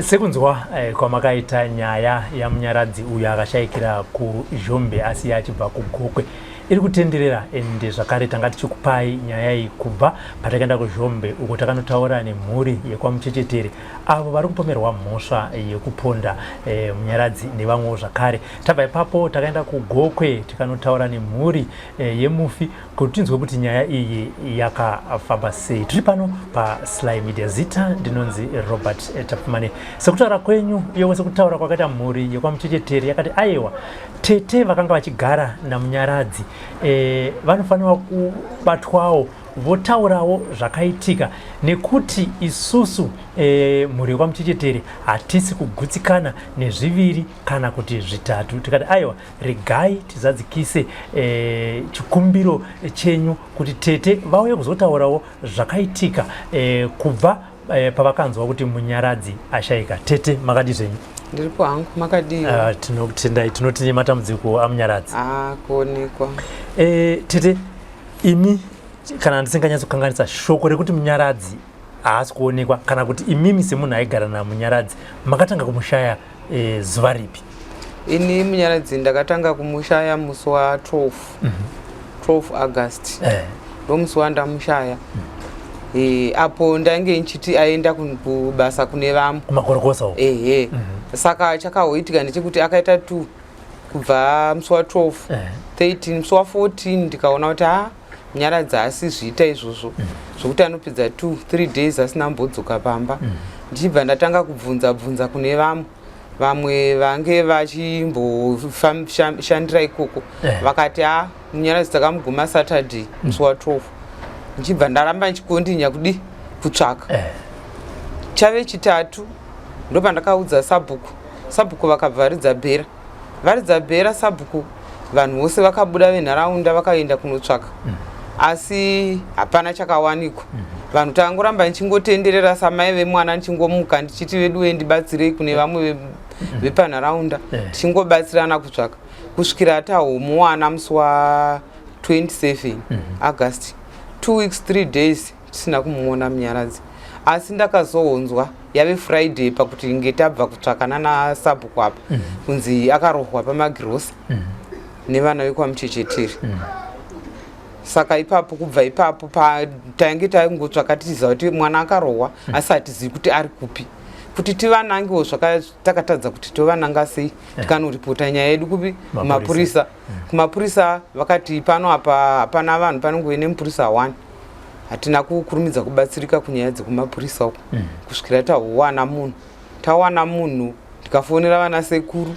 Sekunzwa kwamakaita nyaya yaMunyaradzi uyo akashaikira kuZhombe asi achibva kuGokwe iri kutenderera, ende zvakare tanga tichikupai nyaya iyi kubva patakaenda kuZhombe uko takanotaura nemhuri yekwaMuchechetere avo vari kupomerwa mhosva yekuponda Munyaradzi nevamwewo zvakare. Tabva ipapo takaenda kuGokwe tikanotaura nemhuri yemufi kuti tinzwe kuti nyaya iyi yakafamba sei. Tiri pano paSly Media, zita ndinonzi Robert Tapfumane. Sekutaura kwenyu uyewo sekutaura kwakaita mhuri yekwaMuchechetere yakati aiwa, tete vakanga vachigara naMunyaradzi vanofanirwa kubatwawo votaurawo zvakaitika, nekuti isusu mhuri yekwaMuchechetere hatisi kugutsikana nezviviri kana kuti zvitatu. Tikati aiwa, regai tizadzikise chikumbiro chenyu kuti tete vauye kuzotaurawo zvakaitika kubva pavakanzwa kuti Munyaradzi ashaika. Tete, makadi zvenyu? Ndiripo hangu, makadii? Tinokutendai. Tinoti nematambudziko aMunyaradzi. Ah, kuonekwa. Tete, imi kana ndisinganyatsokanganisa, shoko rekuti Munyaradzi haasi kuonekwa, kana kuti imimi semunhu aigara naMunyaradzi makatanga kumushaya zuva ripi? Ini Munyaradzi ndakatanga kumushaya musi wa12 12 August. Ndomusi wandamushaya. Apo ndainge nchiti aenda kubasa kune vamwe. Kumakorokosa uko? Ehe. Saka chakahoitika ndechekuti akaita 2 kubva musi wa12, 13, musi wa14 ndikaona kuti ha, Munyaradzi haasi zviita izvozvo zvokuti anopedza 2 3 days asina mbodzoka pamba. Ndichibva ndatanga kubvunza bvunza kune vamwe vamwe vange vachimboshandira ikoko. Vakati a, Munyaradzi takamuguma Saturday musi wa12. Ndichibva ndaramba ndichikondinya kudi kutsvaka. Chave chitatu ndopandakaudza sabhuku. Sabhuku vakabva varidza bhera. Varidza bhera sabhuku, vanhu vose vakabuda venharaunda vakaenda kunotsvaka, asi hapana chakawanikwa. Vanhu tangoramba ndichingotenderera samai vemwana, ndichingomuka ndichiti veduwe ndibatsirei kune vamwe vepanharaunda. Tichingobatsirana kutsvaka kusvikira tahomuwana musi wa27 August, 2 weeks 3 days tisina kumuona Munyaradzi. Asi ndakazoonzwa yave Friday pakuti nge tabva kutsvaka nana sabhuku apa kunzi akarohwa pamagirosa nevana vekwaMuchecheteri. Saka ipapo, kubva ipapo tainge taingotsvaka tichiziva kuti mwana akarohwa, asi hatizivi kuti ari kupi, kuti tivanangewo. Takatadza kuti tovananga sei, tikanoripota nyaya yedu kupi? Kumapurisa. Kumapurisa vakati pano apa hapana vanhu, panongove nemupurisa one. Hatina kukurumidza kubatsirika kunyaya dzekumapurisa uko kusvikira tawana munhu. Tawana munhu, tikafonera vana sekuru.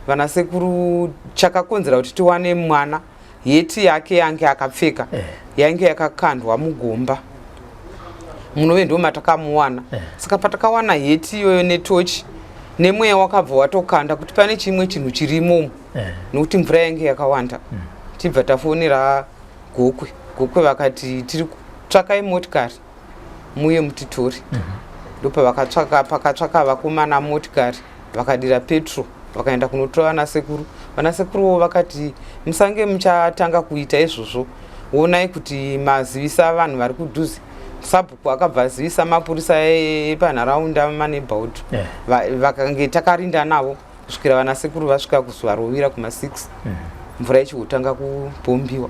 Vana sekuru, chakakonzera kuti tiwane mwana, heti yake yange akapfeka yainge yakakandwa mugomba munove, ndo matakamuwana. Saka patakawana heti iyoyo netochi, nemweya wakabva watokanda kuti pane chimwe chinhu chirimo, nokuti mvura yainge yakawanda. Tibva tafonera Gokwe. Gokwe vakati tiri tsvakai motikari muye mutitori. Ndopavakatsvaka, pakatsvaka vakomana motikari, vakadira petro, vakaenda kunotora vana sekuru. Vana sekuruwo vakati musange muchatanga kuita izvozvo, onai kuti mazivisa vanhu vari kudhuze. Sabhuku akabva azivisa mapurisa epanharaunda, maneighborhood. Vakange takarinda navo kusvikira vana sekuru vasvika kuzovarovira kuma6, mvura ichigotanga kupombiwa.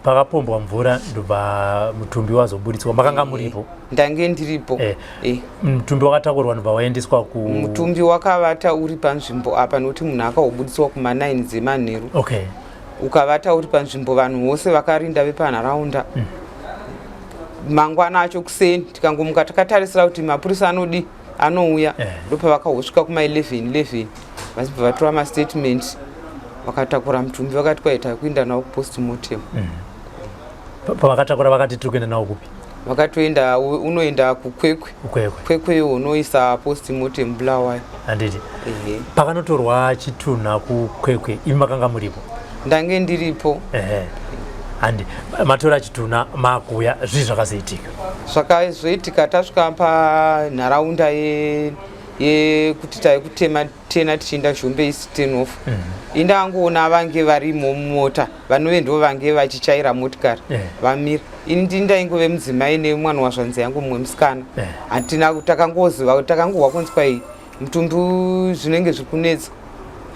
Pakapombwa mvura ndobva mutumbi wazoburitswa, makanga muripo? Ndange ndiripo. Mutumbi wakatakurwa ndobva waendeswa ku Mutumbi wakavata uri panzvimbo apa, nokuti munhu akaubudiswa kuma9 dzemanheru. Ukavata uri panzvimbo, vanhu vose vakarinda vepanharaunda. Mangwana acho kuseni tikangomuka takatarisira kuti mapurisa anodi anouya. Ndopavakahosvika kuma11 11, vachibva vatora mastatement, vakatakura mutumbi, vakati kwaita kuenda nawo kupostmortem. Pavakatakura vakati tiri kuenda nawo kupi? Vakatoenda, unoenda kuKwekwe. Kwekwe. Kwekweyo unoisa postmortem, Bulawayo. Handiti? Ehe. Pakanotorwa chitunha kuKwekwe, imi makanga muripo? Ndange ndiripo. Ehe, handi matora chitunha makuya, zvii zvakazoitika? Zvakazoitika, tasvika panharaunda ye Yekuti taikutema tena tichiinda Zhombe isi 10 off mm. Indangoona vange varimo mumota, vanove ndo vange vachichaira motikari yeah. Vamira, ini ndini ndaingove mudzimai nemwana wazvanzi yangu mumwe musikana. Hatina takangoziva, takangohwa kunzi kwai mutumbi zvinenge zviri kunetsa,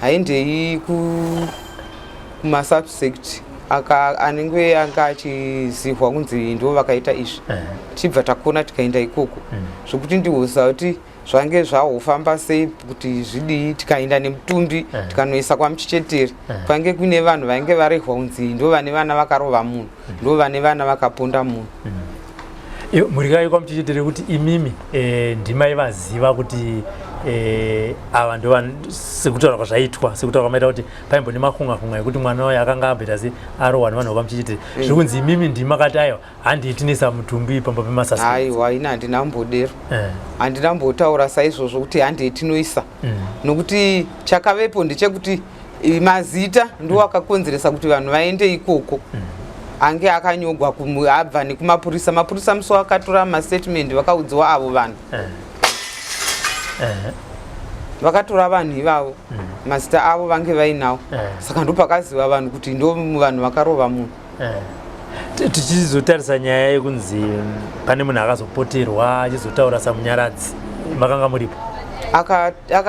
haindei kumasubsect anenge anga achizihwa kunzi ndo vakaita izvi. Tibva takona tikaenda ikoko. Zvokuti ndihoza kuti zvange zvahofamba sei, kuti zvidii, tikaenda nemutumbi. Tikanoisa kwaMuchicheteri. Kwange kuine vanhu vainge varehwa kunzi ndo vane vana vakarova munhu, ndo vane vana vakaponda munhu. Mhuri kwaMuchicheteri kuti imimi ndimai vaziva kuti ava ndo, sekutaura kwazvaitwa, sekutaura kwamaita kuti paimbone makunga kunga ekuti mwana uyo akanga amboita se arohwa nevanhu vekwaMuchicheteri, zviri kunzi imimi ndimakati aiwa, handii tinisa mutumbi pamba pemasasi? Aiwa, ini handina mbodero. Handina mbotaura saizvozvo kuti handei tinoisa. Nokuti chakavepo ndechekuti mazita ndo akakonzeresa kuti vanhu vaende ikoko. Ange akanyogwa abva nekumapurisa. Mapurisa musi wakatora mastatement vakaudziwa avo vanhu. Vakatora vanhu ivavo, mazita avo vange vainawo. Saka ndopakaziva vanhu kuti ndo vanhu vakarova munhu. Tichizotarisa nyaya yekunzi pane munhu akazopoterwa achizotaura saMunyaradzi, makanga muripo?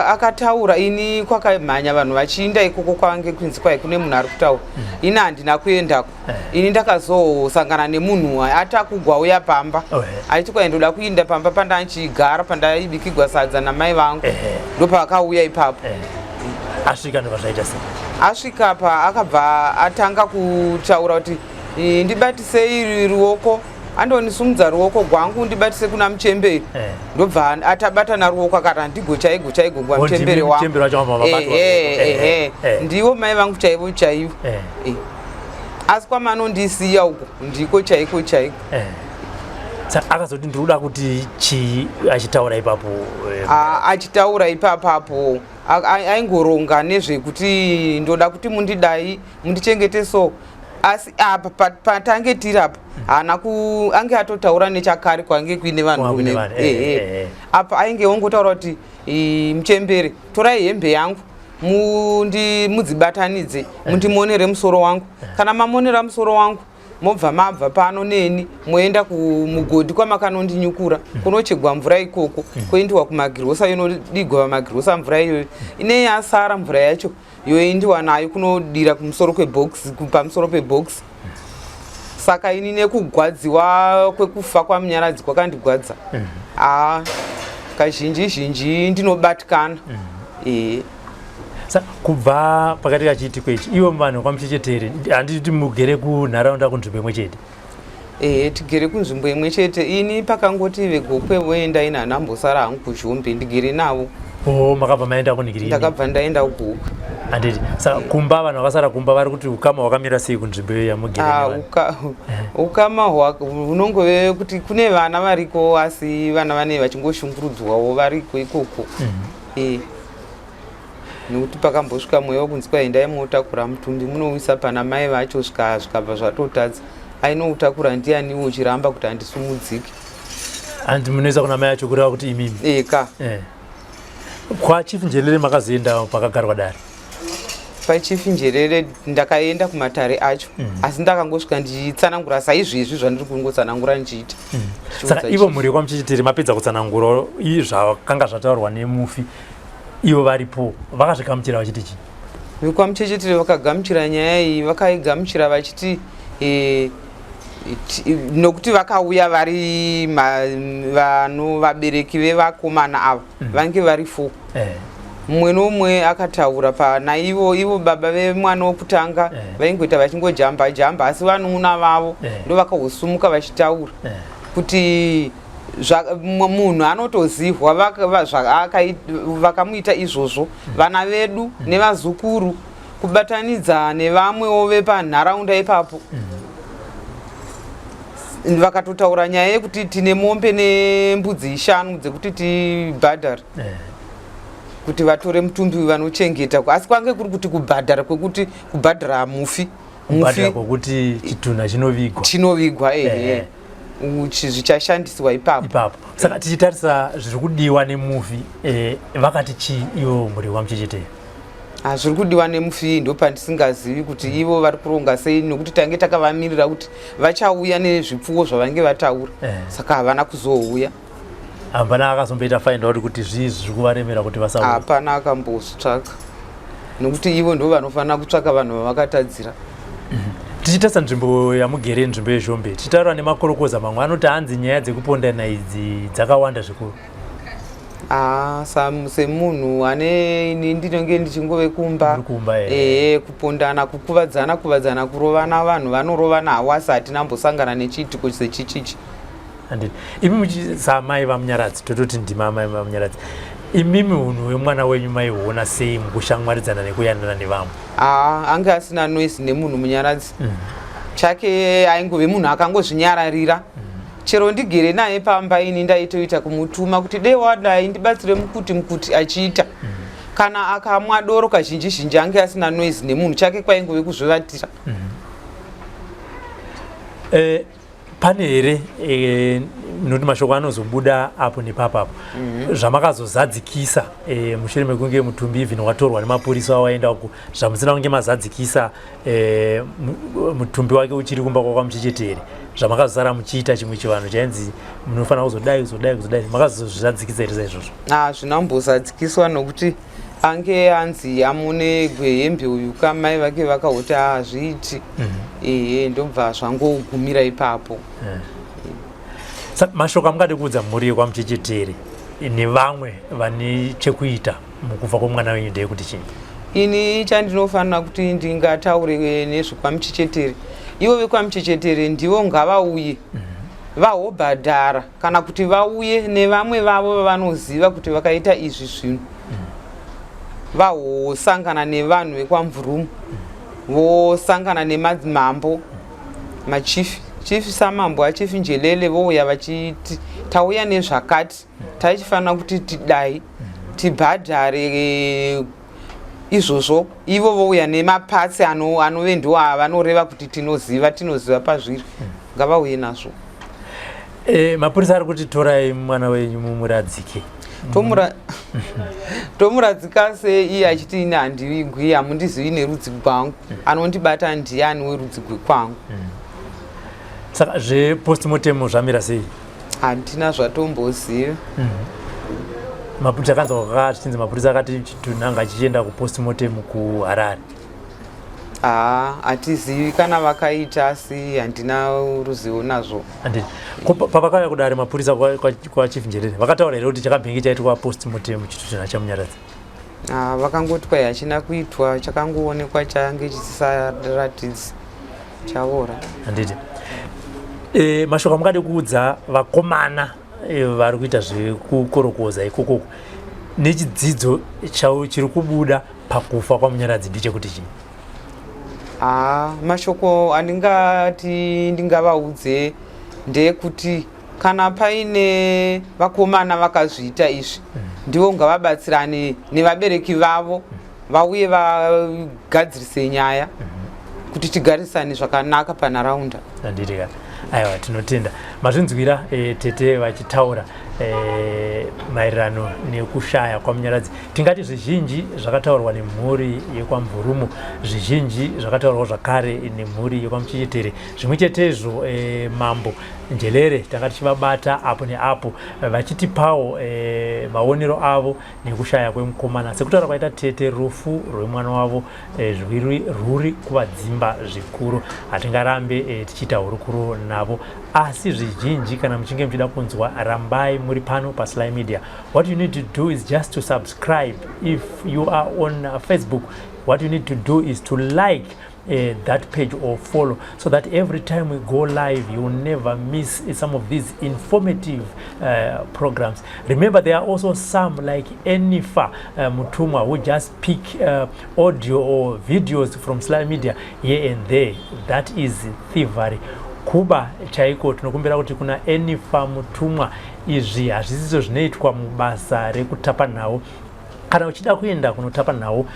Akataura ini kwakamhanya vanhu vachiinda ikoko kwange kunzi kwai kune munhu ari kutaura. Ini handina kuendako. Ini ndakazosangana nemunhu atakugwa uya pamba. Achiti kwai ndoda kuinda pamba pandanchigara, pandaibikigwa sadza namai vangu. Ndopaakauya ipapo. Asvika ndobva zvaita sei? Asvika pa akabva atanga kutaura kuti, "Ndibatisei ruoko." Andonisumudza ruoko gwangu, "Ndibatise kuna muchemberi." Ndobva atabatana ruoko, akati, "Handigo chaigo chaigo gwa muchemberi wangu." Muchemberi wacho wabva vabatwa. Ehe. Ndiwo mai vangu chaivo chaivo. Asi kwamanondisiya uko ndiko chaiko chaiko. Akazoti ndiri kuda kuti chii achitaura ipapo? Achitaura ipapapo aingoronga nezvekuti ndoda kuti mundidai, mundichengete so. Asi apa patange tiri apa haana ku ange atotaura nechakare kwange kuine vanhu. Apa ainge ongotaura kuti, "Muchembere, torai hembe yangu, mudzibatanidze, mundimonere musoro wangu. Kana mamonera musoro wangu, mobva mabva pano neni, moenda kumugodhi kwamakanondinyukura, kunochegwa mvura ikoko, koendiwa kumagirosa, inodigwa pamagirosa mvura iyoyo. Ine yasara mvura yacho yoendiwa nayo kunodira kumusoro kwebox, pamusoro pebox." Saka ini nekugwadziwa kwekufa kwaMunyaradzi kwakandigwadza. Aa, kazhinji zhinji ndinobatikana, ee. Sa kubva pakati kachiitiko ichi, ivo vanhu kwaMuchechetere, handiti mugere kunharaunda kunzvimbo imwe chete? Ehe, tigere kunzvimbo imwe chete. Ini pakangoti veGokwe voenda, ini handambosara hangu kuZhombe, ndigere navo. O, makabva maenda kunhikirini? Ndakabva ndaenda kuGokwe. Handiti saka kumba vanhu vakasara kumba vari kuti ukama hwakamira sei kunzvimbo iyo yamugere Ah, nevanhu? Ukama hunongove kuti kune vana variko, asi vana vane vachingoshungurudzwawo variko ikoko. Nekuti pakambosvika mweya wekunzi kwaendai motakura mutumbi munouisa pana mai vacho, zvikabva zvatotadza. Ainoutakura ndianiwo uchiramba kuti handisumudziki? Handi munoisa kuna mai acho, kureva kuti imimi? Eka. KwaChief Njelele makazoenda pakagarwa dare? PaChief Njelele ndakaenda kumatare acho. Asi ndakangosvika ndichitsanangura saizvezvi zvandiri kungotsanangura ndichiita. Saka ivo mhuri yekwaMuchechetere mapedza kutsanangura zvakanga zvataurwa nemufi, ivo varipo vakazvigamuchira vachiti chii? VekwaMuchechetere vakagamuchira nyaya iyi, vakaigamuchira vachiti nokuti vakauya vari vano vabereki vevakomana ava. Vange vari four. Mumwe nomumwe akataura panaivo. Ivo baba vemwana wokutanga vaingoita vachingojamba jamba, asi vanun'una vavo ndo vakahosumuka vachitaura kuti munhu anotozihwa vakamuita izvozvo, vana vedu nevazukuru, kubatanidza nevamwewo vepanharaunda ipapo. Vakatotaura nyaya yekuti tine mombe nembudzi ishanu dzekuti tibhadhare kuti vatore mutumbi vanochengeta. Asi kwange kuri kuti kubhadhara kwekuti kubhadhara mufi. Kubhadhara kwokuti chitunha chinovigwa. Chinovigwa, ehe. Zvichashandiswa ipapo. Ipapo. Saka tichitarisa zviri kudiwa nemufi, vakati chii ivo mhuri waMuchechetere? Ah, zviri kudiwa nemufi ndopandisingazivi kuti ivo vari kuronga sei, nokuti tange takavamirira kuti vachauya nezvipfuwo zvavange vataura. Saka havana kuzouya. Hapana akazomboita find out kuti zvii zviri kuvaremera kuti vasauya? Hapana akambozvitsvaka, nokuti ivo ndo vanofanira kutsvaka vanhu vavakatadzira. Tichitarisa nzvimbo yamugere, nzvimbo yeZhombe, tichitaura nemakorokoza mamwe anoti hanzi nyaya dzekupondana idzi dzakawanda zvikuru. Ah, semunhu ane ini ndinenge ndichingove kumba. Muri kumba, eh. Ehe, kupondana, kukuvadzana, kuvadzana, kurovana, vanhu vanorovana havo, asi hatina mbosangana nechiitiko sechichichi. Handiti imi samai vaMunyaradzi, tototi ndima amai vaMunyaradzi, imimi unhu hwemwana wenyu maihuona sei mukushamwaridzana nekuyanana nevamwe? Aa, ange asina noise nemunhu Munyaradzi. Chake aingove munhu akangozvinyararira. Chero ndigere naye pamba, ini ndaitoita kumutuma kuti dei wadai ndibatsire mukuti mukuti achiita. Kana akamwa doro kazhinji zhinji ange asina noise nemunhu. Chake kwaingove kuzvivatira. Pane here, nokuti mashoko anozobuda apo nepapo apo, zvamakazozadzikisa mushure mekunge mutumbi even watorwa nemapurisa wawaenda uku, zvamusina kunge mazadzikisa, mutumbi wake uchiri kumba kwakwaMuchechetere, zvamakazosara muchiita chimwe chivanhu chainzi munofanira kuzodai, kuzodai, kuzodai, makazozvizadzikisa here saizvozvo? Hazvina kumbozadzikiswa, nokuti ange anzi amune gwehembe uyu kamai vake vakahoti hazviiti. Ehe, ndobva zvangogumira ipapo. Mashoko amungade kuudza mhuri yekwaMuchechetere nevamwe vane chekuita mukufa kwemwana wenyu ndeyekuti chii? Ini chandinofanira kuti ndingataure nezvekwaMuchechetere, ivo vekwaMuchechetere ndivo ngavauye vahobhadhara, kana kuti vauye nevamwe vavo vavanoziva kuti vakaita izvi zvinhu, vahosangana nevanhu vekwaMvurumu, vosangana nemadzimambo, machifi, chief samambo, achief Njelele, vouya vachiti tauya nezvakati, taichifanira kuti tidai tibhadhare izvozvo. Ivo vouya nemapatsi anove ndo avanoreva kuti tinoziva, tinoziva pazviri, ngavauye nazvo. Mapurisa ari kuti torai mwana wenyu mumuradzike. Tomuradzika sei iye achiti ini handivigwi, hamundizivi nerudzi gwangu, anondibata ndiani werudzi gwekwangu? Saka zvepostmortem zvamira sei? Handina zvatomboziva. Mapurisa akanzwa kwakati mapurisa akati chitunhanga chichienda kupostmortem kuHarare. Haa, hatizivi kana vakaita, asi handina ruzivo nazvo. Handiti ko pavakauya kudare mapurisa kwachief Njerere, vakataura here kuti chakabhingi chaitwa postmortem chitunha chaMunyaradzi? Ah, vakangoti kwai hachina kuitwa, chakangoonekwa change chisisaratidzi chavora. Handiti mashoko amungade kuudza vakomana vari kuita zvekukorokoza ikokoko nechidzidzo chao chiri kubuda pakufa kwaMunyaradzi ndechekuti chii? Haa, mashoko andingati ndingavaudze ndeyekuti kana paine vakomana vakazviita izvi, ndivo ngavabatsirane nevabereki vavo, vauye vagadzirise nyaya kuti tigarisane zvakanaka panharaunda. Handiti ka, aiwa, tinotenda. Mazvinzwira, tete vachitaura maererano nekushaya kwaMunyaradzi. Tingati zvizhinji zvakataurwa nemhuri yekwaMvurumo, zvizhinji zvakataurwa zvakare nemhuri yekwaMuchechetere, zvimwe chetezvo mambo Njelere tanga tichivabata apo neapo vachitipawo maonero avo nekushaya kwemukomana. Sekutaura kwaita tete, rufu rwemwana wavo rwuri kuvadzimba zvikuru. Hatingarambe tichiita hurukuro navo, asi zvizhinji kana muchinge muchida kunzwa, rambai muri pano paSly Media. What you need to do is just to subscribe. If you are on Facebook, what you need to do is to like that page or follow, so that every time we go live you will never miss some of these informative programs. Remember, there are also some like Enifa Mutumwa who just pick audio or videos from Sly Media here and there. That is thievery, kuba chaiko. Tinokumbira kuti kuna Enifa Mutumwa, izvi hazvisiso zvinoitwa mubasa rekutapa nhau. Kana uchida kuenda kunotapa nhau,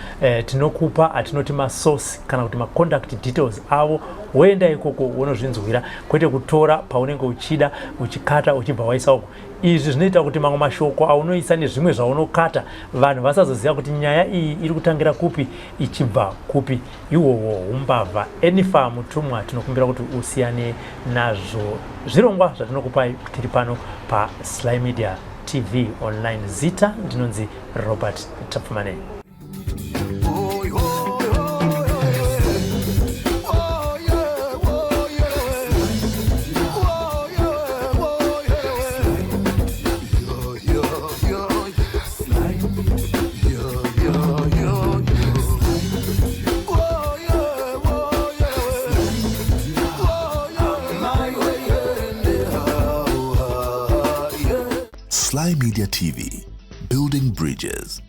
tinokupa atinoti masource kana kuti macontact details avo, woenda ikoko wonozvinzwira, kwete kutora paunenge uchida uchikata uchibva waisa uko. Izvi zvinoita kuti mamwe mashoko aunoisa nezvimwe zvaunokata, vanhu vasazoziva kuti nyaya iyi iri kutangira kupi ichibva kupi. Ihwohwo umbavha. Enifa Mutumwa, tinokumbira kuti usiyane nazvo. Zvirongwa zvatinokupai tiri pano paSly Media TV Online. Zita ndinonzi Robert Tapfumane. Sly Media TV, building bridges.